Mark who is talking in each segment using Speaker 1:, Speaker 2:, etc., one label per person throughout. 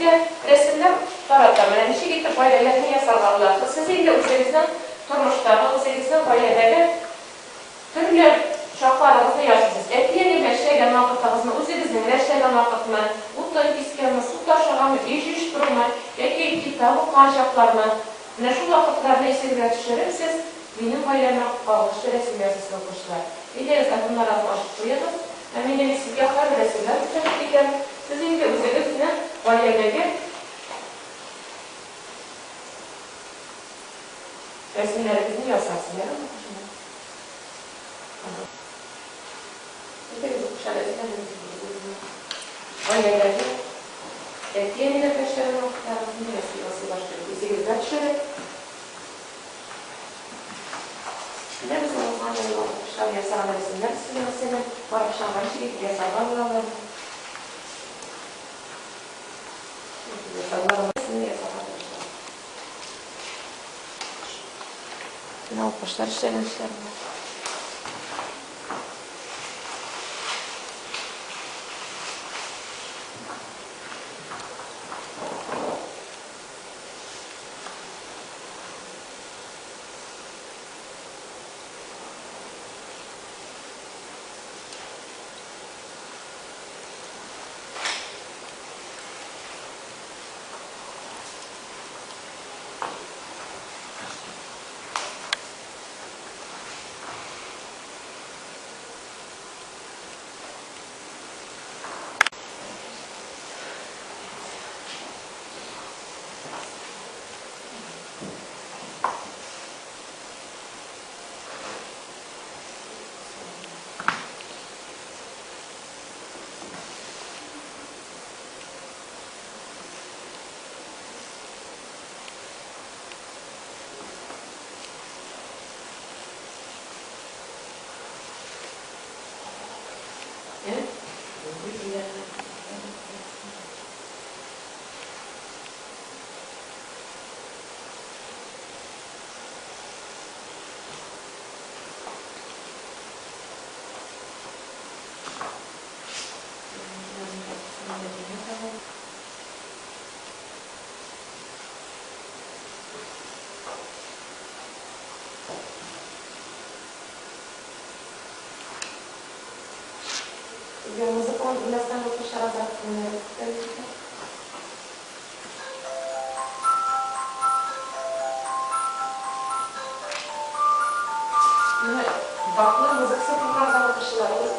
Speaker 1: сезгә рәсемнәр таратам. Менә ничек итеп гаиләләрне ясарга була. Сез инде үзегезнең тормыштагы, үзегезнең гаиләдәге төрле чакларыгызны ясыйсыз. Әти-әни белән эшләгән вакытыгызны, үзегезнең белән эшләгән вакытны, утын кискәнме, су ташыганмы, өй җыештырумы яки китап укыган чакларны. Менә шул вакытларны исегезгә төшереп, сез Минем гаиләмә кагылышлы рәсем ясыйсыз, укучылар. Әйдәгез, альбомнарыгызны ачып куегыз. Ә мин инде сезгә кайбер рәсемнәр күрсәтеп китәм. Сез инде үзегезнең гаиләдәге рәсемнәрегезне ясарсыз, ярыймы, укучылар? Әйдәгез, укучылар, әзерләнегез инде үзегезнең гаиләдәге әти-әниләр белән эшләгән вакытларыгызны ясый башлыйбыз. Исегезгә төшереп. Менә безнең узган елгы укучылар ясаган рәсемнәр сезгә, мәсәлән, карап чыгарга ничек итеп ясарга була аларны. Ясадылар рәсемне ясарга тырышалар. Менә укучылар эшләгән эшләр менә. Сезгә музыка уйнасаң укучылар азрак күңелләре күтәрелеп китә. Менә Бахның музыкасын тыңлаган укучылар ул.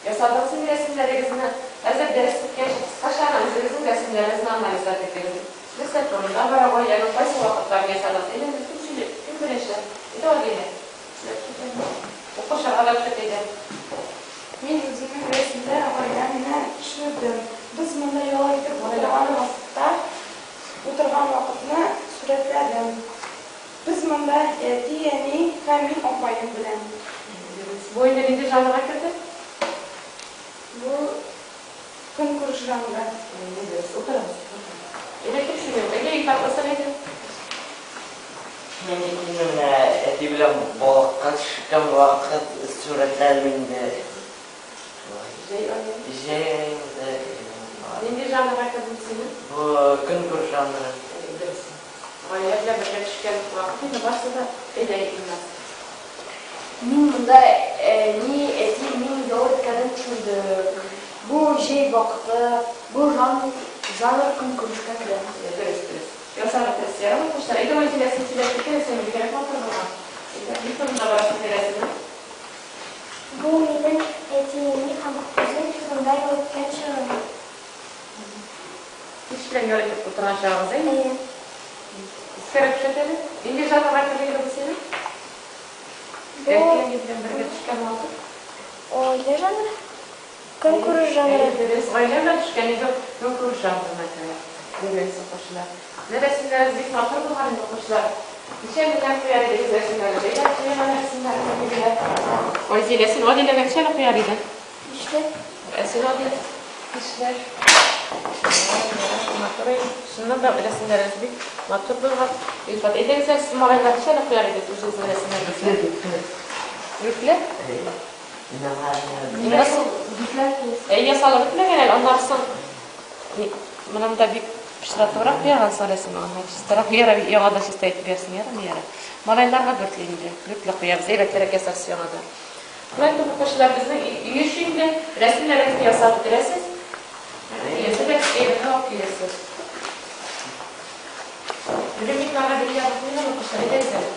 Speaker 1: Ясадыгыз инде рәсемнәрегезне. Хәзер дәрес беткәч, кыскача гына үзегезнең рәсемнәрегезне анализлап итегез. Нәрсә турында бара, гаиләнең кайсы вакытларын ясадыгыз? Әйдә, кем сөйли? Кем беренче? Әйдә, Адилә. Сөйләп кит әле. Укучыларга да күрсәт әйдә.
Speaker 2: Мин үземнең рәсемдә гаиләмне төшердем. Без монда ял итеп утырган вакытта, утырган вакытны сурәтләдем. Без монда әти, әни һәм мин апаем белән.
Speaker 1: Бу инде нинди жанрга керде?
Speaker 2: Бу көнкүреш жанры.
Speaker 1: Әйе, дөрес. Утырыгыз. Әйдә, кем сөйли? Әйдә, Илфат, утыр әйдә.
Speaker 3: Мин инде менә әти белән балыкка төшкән вакыт сурәтләдем инде. Шулай.
Speaker 1: Җәй ае.
Speaker 3: Җәй аенда.
Speaker 1: Нинди жанрга керде бу синең?
Speaker 3: Бу көнкүреш жанры.
Speaker 1: Әйе, дөрес. Гаилә белән бергә төшкән вакыт инде барысы да. Әйдә, Илназ.
Speaker 4: Мин монда әни, әти, мин ял иткәнен төшердем. Бу җәй вакыты, бу жанр, жанр көнкүрешкә керә.
Speaker 1: Дөрес, дөрес. Ясагыз дөрес. Ярар, укучылар, әйдә, Вәзилә, син сөйләп кит әле, синең бигрәк матур булган. Әйдә, ни турында бара шундый рәсемең?
Speaker 5: Бу минем әти-әни һәм үзем турында ял иткән чагым.
Speaker 1: Кич белән ял итеп утырган чагыгыз, әйе?
Speaker 5: Әйе.
Speaker 1: Искәрәк төшәт әле. Нинди жанрга керде инде бу синең?
Speaker 5: Бу
Speaker 1: Әти-әни белән бергә төшкән вакыт.
Speaker 5: гаилә жанры. Көнкүреш жанры.
Speaker 1: Әйе, дөрес. Гаилә белән төшкән инде көнкүреш жанрына керә. Дөрес, укучылар. Менә рәсемнәрегез бик матур булган инде, укучылар. Ничә меңнән куяр идегез рәсемнәрегез? Әйдә, куеп әле рәсемнәрне, билгеләп. Вәзилә, син Адиләгә ничәне куяр идең?
Speaker 5: Бишле.
Speaker 1: Ә син, Адилә? Бишле. Матур, чыннан да рәсемнәрегез бик матур булган. Илфат, әйдәгез әле, сез малайлар ничәне куяр идегез үзегезнең рәсемнәрегезгә?
Speaker 3: Дүртле.
Speaker 1: Дүртле?
Speaker 3: Миңа
Speaker 1: Әй, ясалып бетмәгән әле, аннары соң менә монда бик пычратыбрак куягансың рәсемне, аннары чистарак, ярар, яңадан чиста итеп бирсең, ярармы, ярар. Малайларга дүртле инде, дүртле куябыз, әйбәтрәк ясарсыз яңадан. Шулай итеп, укучылар, безнең өй эше инде, рәсемнәрегезне ясап бетерәсез. Киләсе дәрескә әйбәтрәк алып киләсез. Бүген мин аңа бик ябык куйган, укучылар, әйдәгез әле.